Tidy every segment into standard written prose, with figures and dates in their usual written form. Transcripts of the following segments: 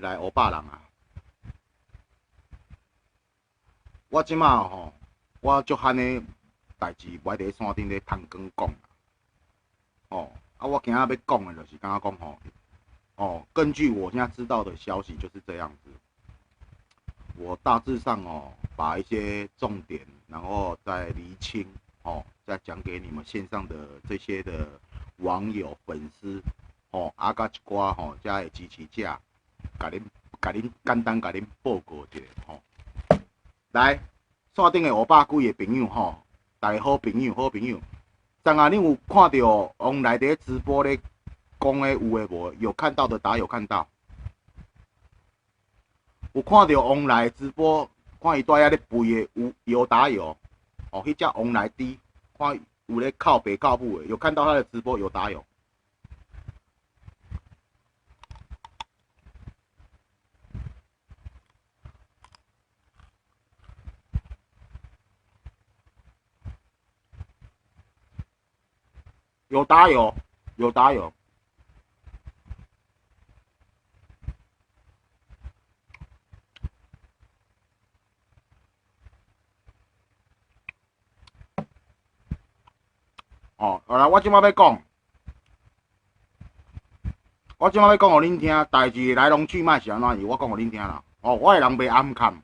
來500人啊！我這馬吼，我足罕的代誌，無愛佇咧線頂咧探光講。哦，啊，我今仔欲講的，就是感覺講吼，哦，根據我現在知道的消息就是這樣子。我大致上哦，把一些重點，然後再釐清，哦，再講給你們線上的這些的網友粉絲，哦，啊，佮一寡吼，遮的支持者，共恁、共恁簡單共恁報告一下吼。來，線頂的500幾个朋友吼，大家好朋友，好朋友。昨下恁有看著王來佇咧直播咧講的有的無？有看到的打有看到。有看著王來直播，看伊蹛遐咧背的有有打有。哦，彼隻王來豬，看有咧哭爸哭母的，有看到他的直播有打有。有打有，有打有。哦，好啦，我這擺欲講，我這擺欲講予恁聽，代誌來龍去脈是按怎樣，我講予恁聽啦。哦，我的人袂暗崁，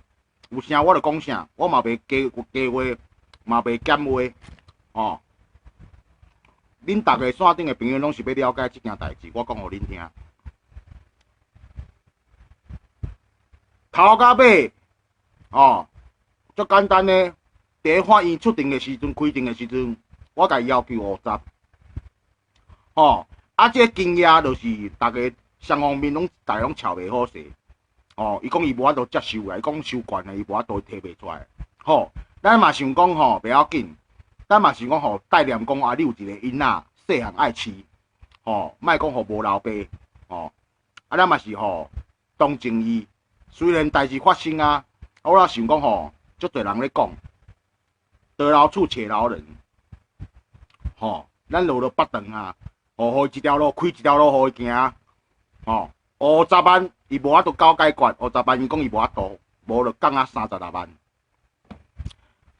有啥我就講啥，我嘛袂加加話，嘛袂減話，哦。恁逐个線頂的朋友攏是欲了解這件代誌，我講予恁聽。頭到尾，哦，足簡單的，佇咧法院出庭的時陣，開庭的時陣，我共伊要求五十，哦，啊，這個經驗就是逐个雙方面攏逐个攏吵袂好勢，哦，伊講伊無法度接受啊，伊講收懸的，伊無法度提袂出來，吼，咱嘛想講吼，袂要緊。咱嘛想講吼，代念講啊，你有一个囡仔細漢愛飼，吼，莫講予無老爸，吼，啊，咱嘛是吼同情伊。雖然代誌發生啊，我也想講吼，足濟人咧講，得饒處且饒人，吼，咱落落腹腸啊，予伊一條路，開一條路予伊行，吼，五十萬伊無法度搞解決，五十萬伊講伊無法度，無就降啊36萬。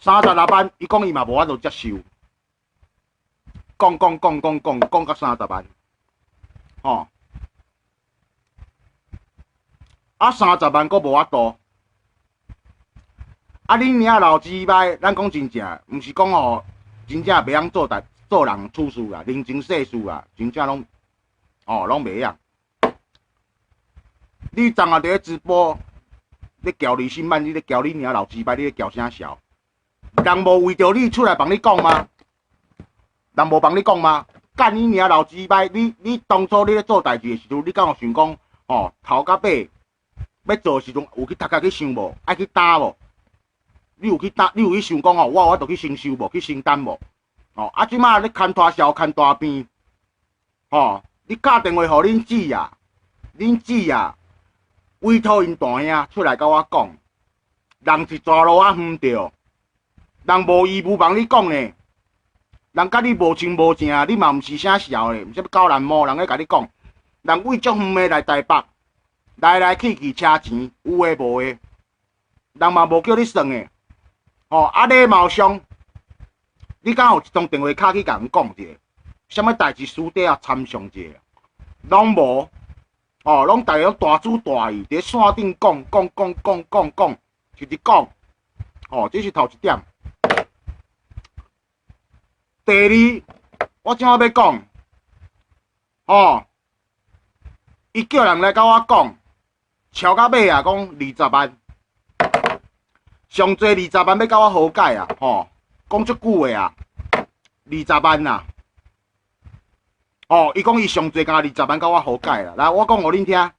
36萬，伊講伊嘛無法度接受，講講講講講講到三十萬，吼，啊三十萬閣無法度，啊恁娘老雞掰，咱講真正，毋是講吼，真正袂曉做代做人處事啦，人情世事啦，真正攏，哦，攏袂曉。你昨下佇咧直播，咧撬李心曼，你咧撬恁娘老雞掰，你咧撬啥潲？人無為著你出來幫你講嗎？人無幫你講嗎？幹你娘老雞掰！你你當初你咧做代誌的時陣，你敢有想講吼頭到尾欲做的時陣有去頭殼去想無？愛去擔無？你有去擔？你有去想講吼？我有法度去承受無？去承擔無？吼啊！這馬咧牽大潲牽大便，吼！你敲電話予恁姊啊，恁姊啊，委託𪜶大兄出來佮我講，人是蛇路仔遠著。人無義務幫你講呢，人佮你無親無情，你嘛毋是啥潲的，毋是欲狗難摸，人咧共你講，人為足遠的來台北，來來去去車錢，有的無的，人嘛無叫你算的，吼啊禮貌上，你敢有一通電話敲去共人講一下，啥物代誌私底下參詳一下，攏無，哦，攏逐个攏大主大意，佇咧線頂講講講講講講，一直講，吼，這是頭一點。第二，我這馬欲講，吼，伊叫人來佮我講，吵到尾啊，講二十萬，上濟二十萬欲佮我和解啊，吼，講這句話啊，二十萬啊，哦，伊講伊上濟敢二十萬佮我和解啦，來，我講予恁聽，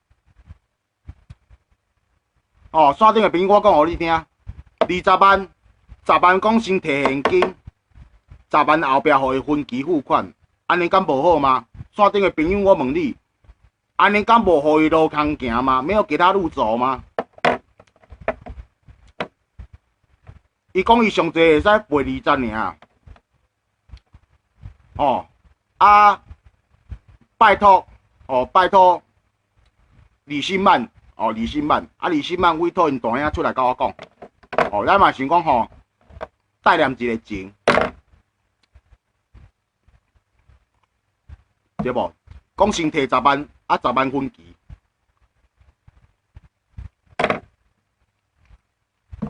哦，線頂的朋友，我講予你聽，二十萬，十萬講先提現金。十萬後壁予伊分期付款，按呢敢無好嗎？線頂的朋友，我問你，按呢敢無予伊路通行嗎？沒有給他路走嗎？伊講伊上濟會使賠二十爾，哦，啊，拜託，哦，拜託，李新曼，哦，李新曼，啊，李新曼委託𪜶大兄出來佮我講，哦，咱嘛想講吼，帶念一个情，對無？講先提十萬，啊，十萬分期，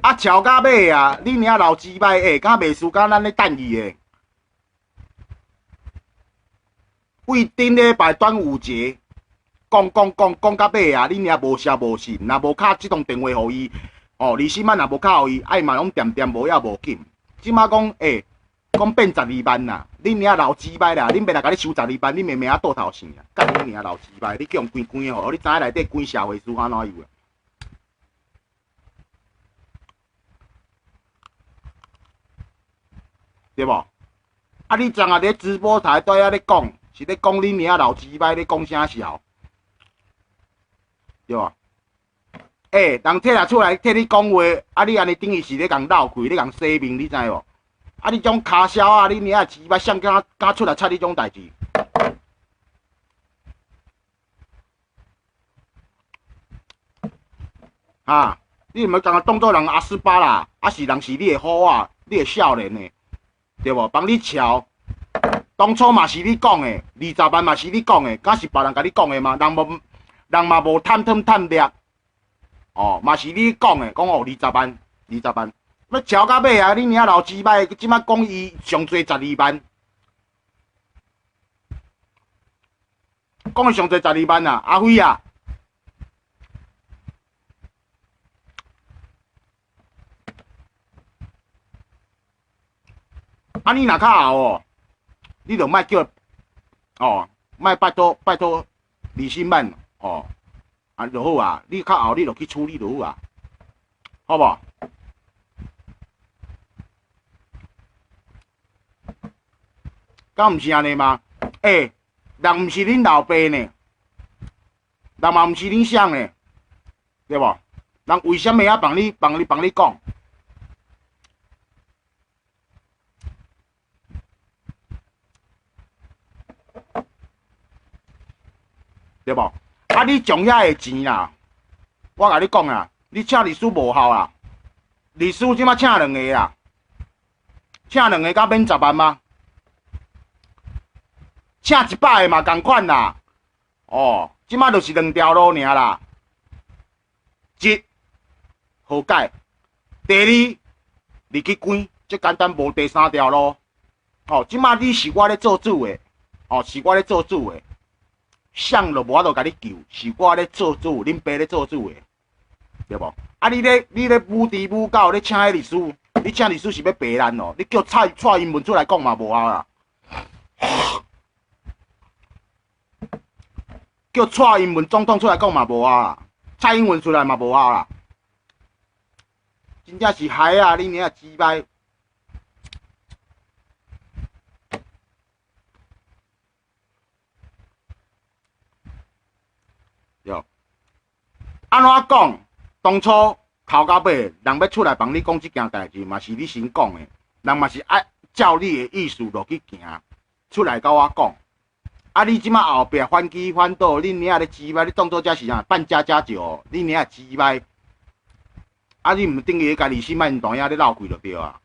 啊，吵到尾啊，你爾老雞掰欸，敢袂輸敢咱咧等伊的？為頂禮拜端午節，講講講講到尾啊，你爾無聲無信，若無敲這通電話予伊，哦，李新曼若無敲予伊，啊伊嘛攏恬恬無要無緊。這馬講欸，講變十二萬啦，恁爾老雞掰啦，恁爸若共你收十二萬，你明明仔倒頭生啊！幹你爾老雞掰，你叫人關關吼，你知影內底關社會事按怎樣啊？對無？啊，你昨下佇直播台蹛遐咧講，是咧講恁爾老雞掰咧講啥潲？對無？欸，人提來出來替你講話，啊，你按呢等於是咧共鬧開，咧共洗面，你知無？啊，你種卡痟啊，你爾雞掰，誰敢敢出來插你種代誌？啊，你毋欲共當做人阿斯巴啦，啊是人是你的好仔，你的少年的，對無？幫你撨，當初嘛是你講的，二十萬嘛是你講的，敢是別人共你講的嗎？人無，人嘛無貪貪貪掠，哦，嘛是你講的，講哦二十萬，二十萬，欲撨到尾啊！你爾老雞掰，這馬講伊上濟十二萬，講伊上濟十二萬啊，阿輝啊！啊！你若較後哦，你就莫叫哦，莫拜託拜託李新曼哦，啊就好啊。你較後你就去處理就好啊，好無？敢毋是按呢嗎？欸，人毋是恁老爸呢，人嘛毋是恁誰呢，對無？人為啥物愛幫你幫你幫你講？對無？啊！你將遐个錢啦，我共你講啦，你請律師無效啦，律師這馬請兩個啦，請兩個敢免十萬嗎？請一百个嘛仝款啦。哦，這馬就是兩條路爾啦。一和解，第二入去關，這簡單，無第三條路。哦，這馬你是我咧做主的，哦，是我咧做主的。誰都無法度共你救，是我咧做主，恁爸咧做主的，對無？啊，你咧你咧舞豬舞狗，咧請彼律師，你請律師是欲白爛哦？你叫蔡蔡英文出來講嘛無效啦，叫蔡英文總統出來講嘛無效啦，蔡英文出來嘛無效啦，真正是害啊！你爾雞掰。對，按怎講？當初頭到尾，人欲出來幫你講這件代誌，嘛是你先講的，人嘛是愛照你的意思落去行，出來佮我講。啊，你這馬後壁反擊反倒，你爾咧雞掰，你當做這是啥？扮家家酒，你爾雞掰。啊，你毋等於共李新曼大兄咧鬧開就對啊。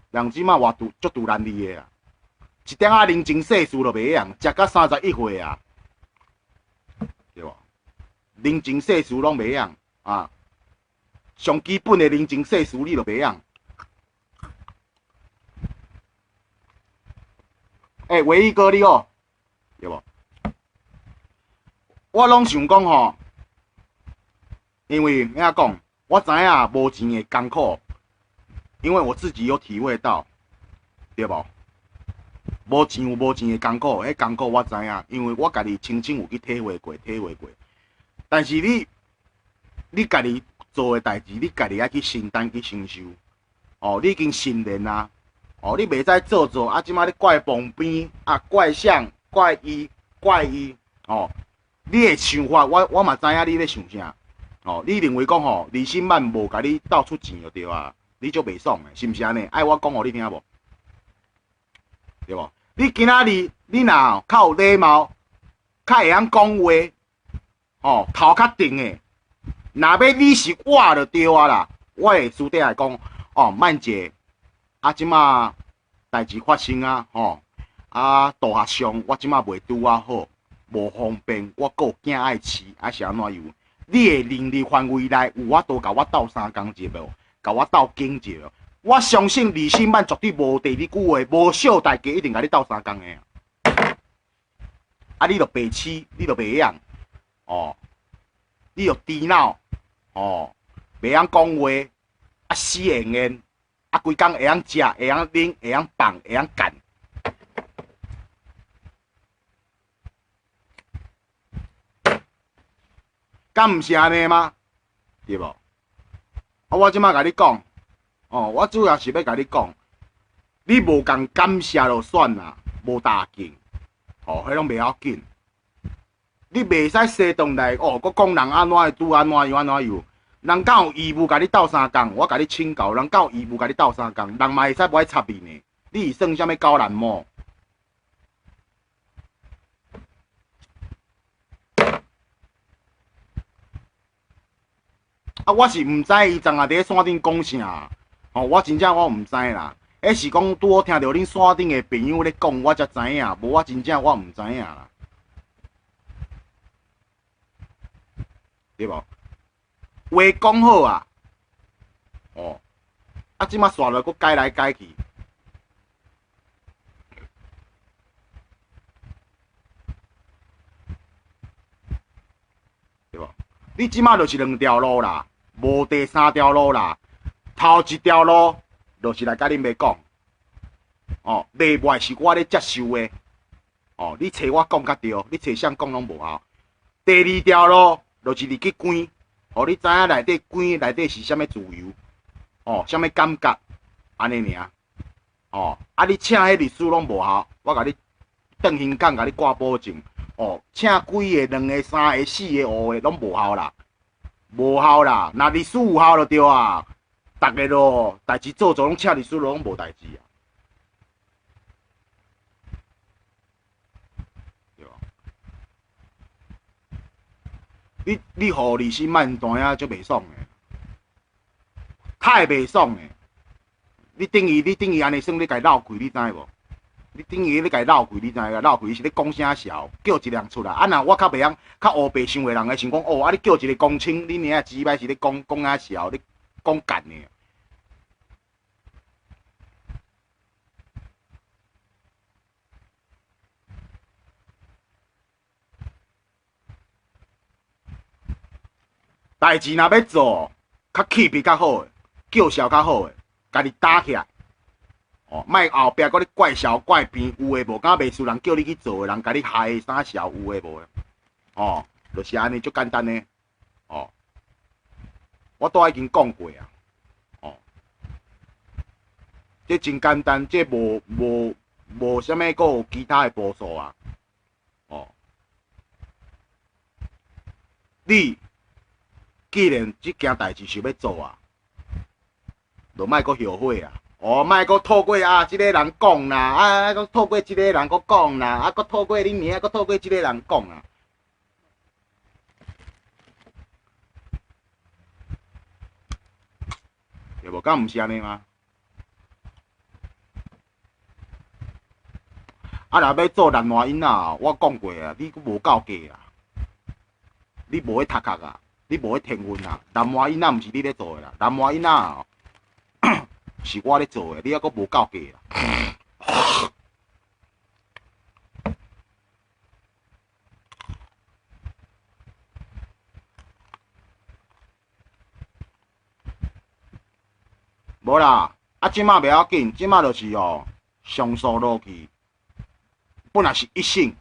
人這馬活足足難你的啊！一點仔人情世事都袂曉，食到31歲啊，對無？人情世事攏袂曉啊！上基本的人情世事你都袂曉。欸，唯一哥你好，對無？我攏想講吼，因為按怎講，我知影無錢的艱苦。因為我自己有體會到，對無？無錢有無錢的艱苦，彼艱苦我知影，因為我家己親身有去體會過，體會過。但是你，你家己做的代誌，你家己愛去承擔去承受。哦，你已經成年啊，哦，你袂使做做啊！這馬你怪旁邊啊，怪誰？怪伊，怪伊，哦，你的想法，我我嘛知影你咧想啥。哦，你認為講吼，李新曼無共你鬥出錢就對啊。你足袂爽的，是毋是按呢？愛我講予你聽無？對無？你今仔日你若較有禮貌，較會曉講話，吼，頭較定的，若欲你是我就對啊啦。我會私底下講，哦，慢者，啊，這馬代誌發生啊，吼，啊，大學上我這馬袂拄仔好，無方便，我閣有囝愛飼，啊是按怎樣？你的能力範圍內有法度共我鬥相共者無？共我鬥經者無？我相信李新曼絕對無第二句話，無小代誌一定共你鬥相共的。啊，你著白痴，你著袂曉，哦，你著豬腦，哦，袂曉講話，啊死硬硬，啊規工會曉食，會曉啉，會曉放，會曉幹。敢毋是按呢嗎？對無？啊，我這馬共你講，哦，我主要是欲共你講，你無共感謝就算啦，無大緊，哦，彼攏袂要緊。你袂使踅轉來，哦，閣講人按怎拄按怎樣按怎樣，人敢有義務共你鬥相共？我共你請教，人敢有義務共你鬥相共？人嘛會使無愛插你呢？你是算啥物狗懶毛？啊，我是毋知伊昨下佇咧山頂講啥，吼，我真正我毋知啦。彼是講拄好聽著恁山頂的朋友咧講，我才知影，無我真正我毋知影啦。對無？話講好啊，哦，啊，這馬煞落閣改來改去，對無？你這馬就是兩條路啦，無第三條路啦。頭一條路就是來共恁爸講，哦，例外是我咧接受的，哦，你揣我講較對，你揣誰講攏無效。第二條路就是入去關，予你知影內底關內底是啥物自由，哦，啥物感覺，按呢爾，哦，啊你請彼律師攏無效，我共你轉香港共你掛保證。哦，請幾个、兩个、三个、四个、五个，攏無效啦，無效啦。若律師有效就對啊，逐个咯，代誌做做攏請律師攏無代誌啊，對無？你予律師慢知影足袂爽的，太袂爽的。你等於按呢算咧共伊鬧開，你知無？你等於咧共伊鬧開，你知影？鬧開是咧講啥潲？叫一個人出來。啊，若我較袂曉，較烏白想的人會想講，哦，啊，你叫一個公親，你娘雞掰是咧講講啥潲？咧講幹的。代誌若欲做，較氣氛較好的，叫囂較好的，家己擔起來。哦，莫後壁閣咧怪潲怪病，有的無，敢袂輸人叫你去做的人，共你害啥潲有的無的。哦，就是按呢，足簡單的。哦，我都已經講過啊。哦，這真簡單，這無無無啥物閣有其他的步數啊。哦，你既然這件代誌想欲做啊，就莫閣後悔啊。哦，莫閣透過啊，這個人講啦，啊，閣透過這個人閣講啦，啊，閣透過恁娘，閣透過這個人講啦。對無？敢毋是按呢嗎？啊，若欲做男娃囡仔，我講過啊，你閣無夠格啊，你無彼讀殼啊，你無彼天分啊，男娃囡仔毋是你咧做的啦，男娃囡仔是我咧做的，你猶閣無夠格啦。無啦，啊，這馬袂要緊，這馬就是哦，上訴落去，本來是一審，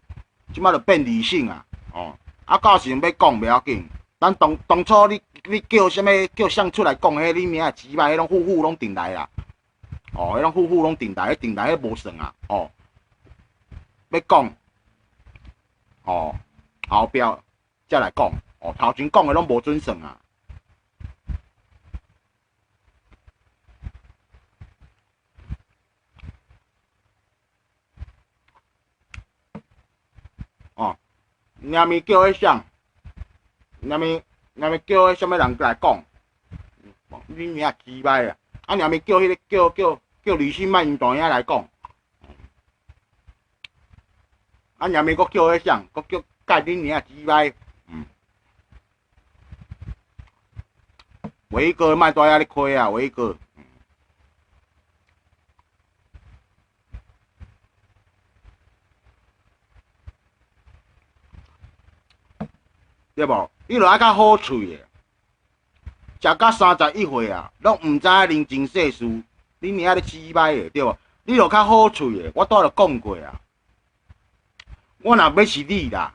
這馬就變二審啊，哦，啊，到時陣欲講袂要緊，咱當當初你你叫啥物叫誰出來講，彼你娘雞掰，彼攏副副攏定來啦，哦，彼攏副副攏定來，彼定來彼無算啊，哦，欲講，哦，後壁才來講，哦，頭前講的攏無準算啊。哦，娘咪叫彼啥？娘咪娘咪叫彼啥物人來講？你娘雞掰啊！啊，娘咪叫彼个叫叫叫李新曼𪜶大兄來講。啊，娘咪閣叫彼啥？閣叫幹你娘雞掰！嗯。偉哥莫蹛遐咧虧啊，偉哥。對無？你著愛較好喙的，食甲31歲啊，攏毋知影人情世事，你娘咧雞掰的，對無？你著較好喙的，我拄仔就講過啊。我若欲是你啦，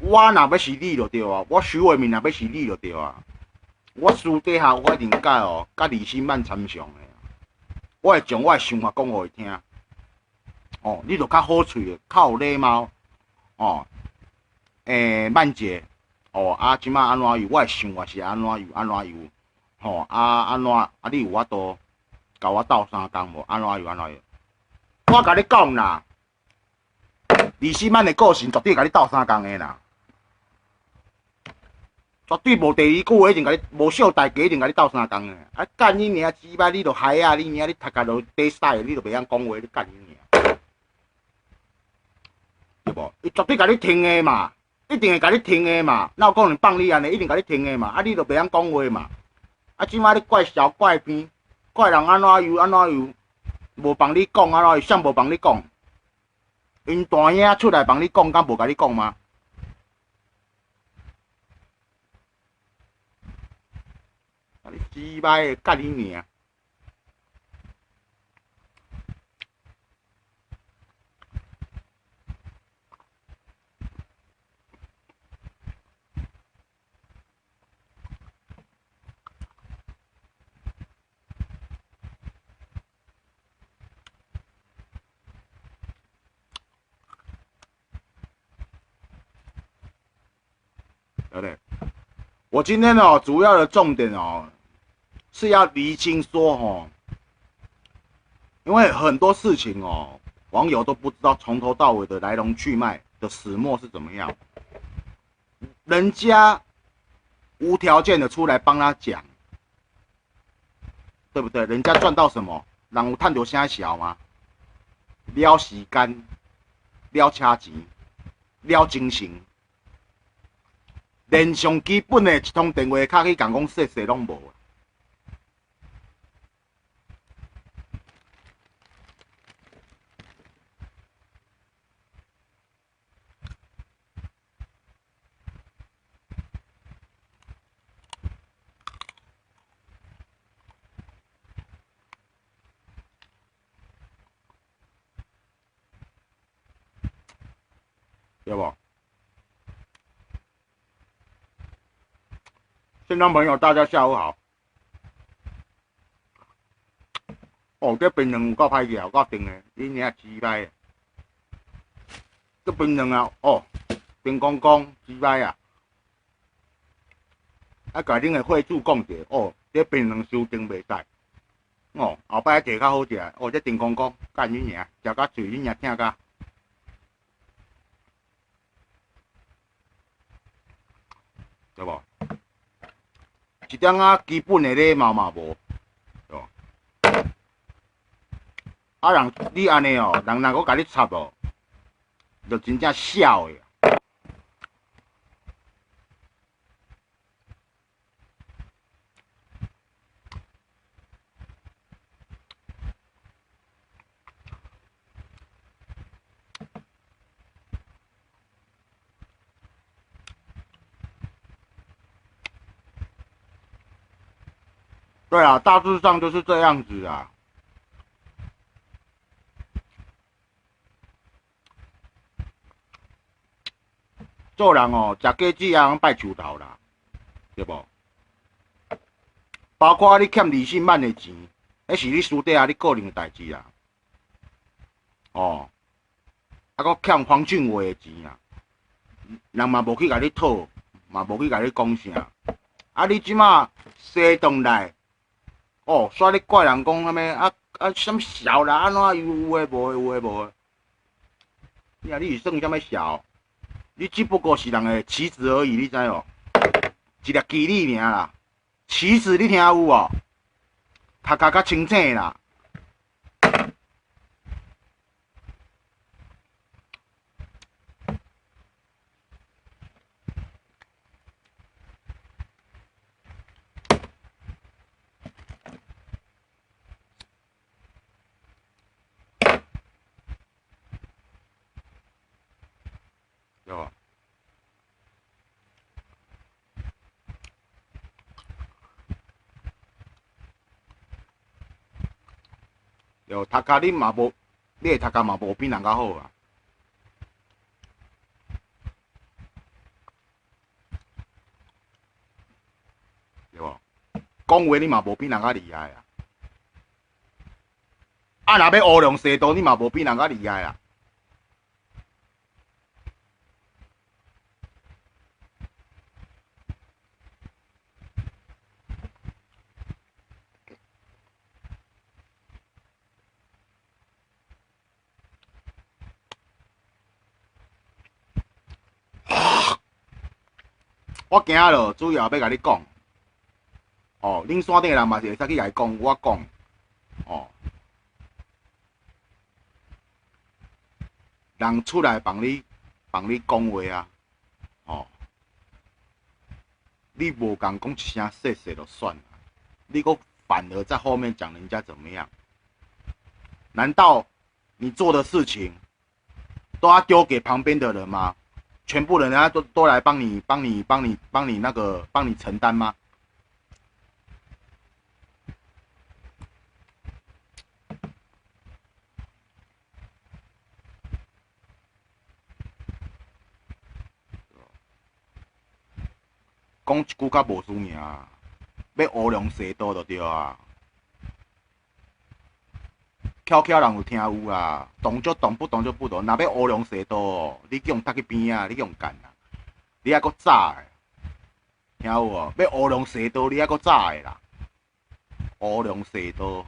我若欲是你就對啊，我徐偉明若欲是你就對啊。我私底下我一定佮哦，佮李新曼參詳的，我會將我的想法講予伊聽。哦，你著較好喙的，較有禮貌，哦。欸，曼姐，哦，啊，這擺按怎樣？我的想法是按怎樣？按怎樣？吼，啊，按怎？啊，你有法度共我鬥相共無？按怎樣？按怎樣？我共你講啦，李希曼的個性絕對共你鬥相共的啦，絕對無第二句話一定共你，無小代誌一定共你鬥相共的。啊，幹你娘雞掰！你著害啊！你娘你讀甲落底屎，你著袂曉講話，你幹你娘，對無？伊絕對共你停的嘛。一定會共你停的嘛，哪有可能放你按呢？一定共你停的嘛，啊，你就袂曉講話嘛。啊，這擺你怪潲怪邊，怪人按怎樣按怎樣，無幫你講按怎樣，誰無幫你講？𪜶大兄出來幫你講，敢無共你講嗎？啊，你雞掰的，幹你娘！對不對？我今天哦，主要的重點哦，是要釐清說哦，因為很多事情哦，網友都不知道從頭到尾的來龍去脈的始末是怎麼樣。人家無條件的出來幫他講，對不對？人家賺到什麼？人有趁著啥潲嗎？了時間，了車錢，了精神，連上基本的一通電話敲去共講謝謝攏無。對無？線上朋友，大家下午好。哦，這檳榔有夠歹食，有夠甜的，你娘雞掰的。這檳榔啊，哦，冰公公雞掰啊！啊，共恁的會主講者，哦，這檳榔收成袂使。哦，後擺摕較好食。哦，這甜公公，幹你娘，食甲喙，你娘疼甲。對無？一點仔基本的禮貌嘛無，對無？啊人你按呢哦，人若閣共你插哦，就真正痟的。對啊，大致上就是這樣子啊。做人哦，食果子啊，拜樹頭啦，對無？包括你欠李信曼的錢，彼是你私底下你個人的代誌啊。哦，啊，閣欠黃俊偉的錢啊，人嘛無去共你討，嘛無去共你講啥。啊，你這馬西轉來，哦，煞咧怪人講啥物啊啊，啥物潲啦，按怎樣有的無的，有的無的。你啊，你是算啥物潲？你只不過是人的棋子而已，你知無？一粒棋子爾啦，棋子你聽有無？頭殼較清醒啦。對無？對，頭殼你嘛無，你的頭殼嘛無比人較好啊。對無？講話你嘛無比人較厲害啊。啊，若欲烏龍踅道，你嘛無比人較厲害啊。我今仔日主要欲共你講，哦，恁山頂的人嘛是會使去共伊講，我講，哦，人出來幫你講話啊，哦，你無共講一聲謝謝就算了，你閣反而在後面講人家怎麼樣？難道你做的事情都要丟給旁邊的人嗎？全部人家都來幫你、幫你、幫你、幫你那個、幫你承擔嗎？講一句較無輸贏，欲烏龍踅道就對啊。巧巧人有聽有啦，懂就懂，不懂就不懂。若欲烏龍踅道，你去予踢去邊仔，你去予幹啦，你猶閣早的，聽有無？欲烏龍踅道，你猶閣早的啦，烏龍踅道。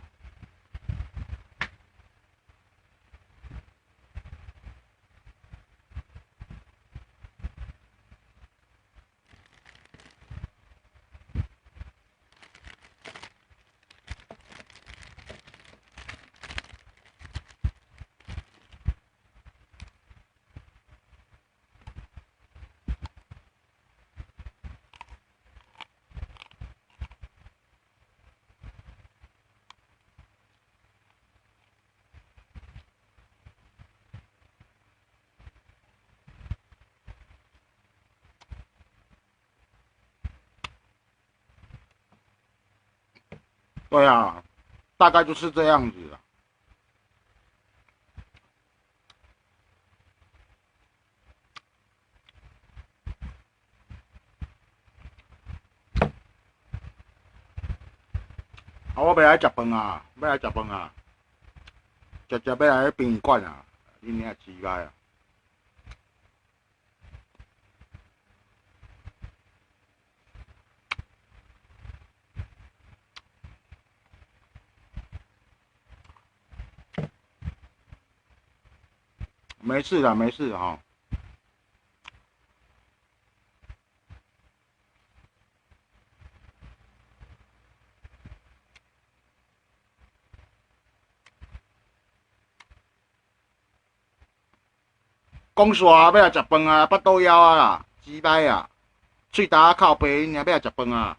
對啊，大概就是這樣子。啊，我欲來食飯啊，欲來食飯啊，食食欲來殯儀館啊，恁娘雞掰啊！沒事啦，沒事哈。講煞欲來食飯啊，腹肚枵啊啦，雞掰啊，喙焦仔哭白，恁娘欲來食飯啊！